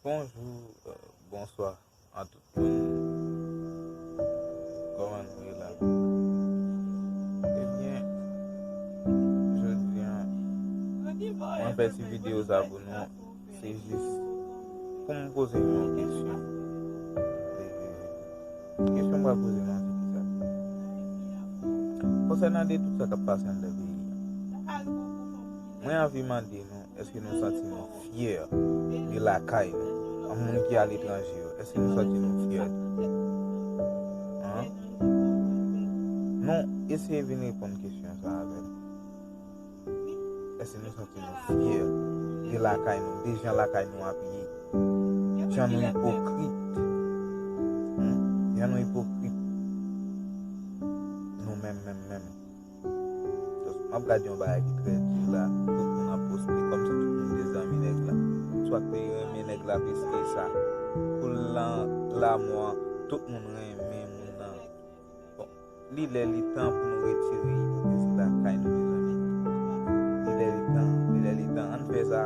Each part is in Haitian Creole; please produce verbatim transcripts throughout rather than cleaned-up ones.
Bonjou, euh, bonswa a tout moun. Kòman nou ye la? Ebyen, jodi a, mwen fè ti videyo sa pou nou. Se jis pou m poze nou yon kesyon. E, kesyon m pral poze nou an, se kisa? Konsènan de tout sa k ap pase anndan peyi a, mwen anvi mande nou, èske nou santi nou fyè de lakay nou? An, moun ki aletranje yo, èske nou santi nou fyè? An? Nou eseye vin reponn kesyon sa avè m. Èske nou santi nou fyè de lakay nou, de jan lakay nou ap ye? Jan nou ipokrit. Hmm? Jan nou ipokrit. Nou menm, menm, menm. Paske m ap gade yon bagay ki trè di la. Tout moun ap poste kòmsi tout moun te zanmi nèg la. Swa te renmen nèg la plis ke sa. Pou l lan lamò an, tout moun renmen moun nan. Bon, li lè li tan pou nou retire ipokrizi lakay nou, mezanmi. Li lè li tan, li lè li tan. Ann fè sa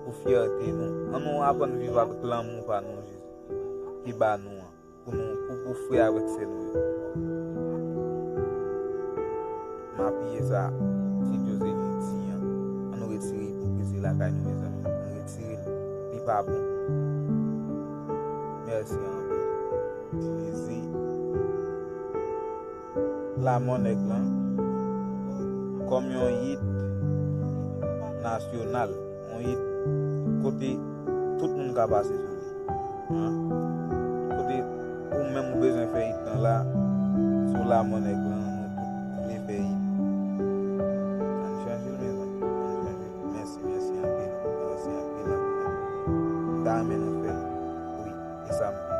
pou fyète nou. Ann nou aprann viv avèk lanmou pa nou jis, ki ba nou an, pou nou, pou, pou frè avèk sè nou yo. M apiye sa ti Djozeni di an. Ann nou retire ipokrizi lakay nou, mezanmi. Ann retire l. Li pa bon. Mèsi anpil. Itilize lamò nèg lan kòm yon yit nasyonal, yon yit kote tout moun ka pase sou li. An? Kote ou menm ou bezwen fè yit lan la, sou lamò nèg lan, nou tout vle fè yit. Ann chanje l, mezanmi. Ann chanje l. Mèsi, mèsi anpil. Mèsi anpil, anpil, anpil. M ta renmen nou fè l. Wi, e sa m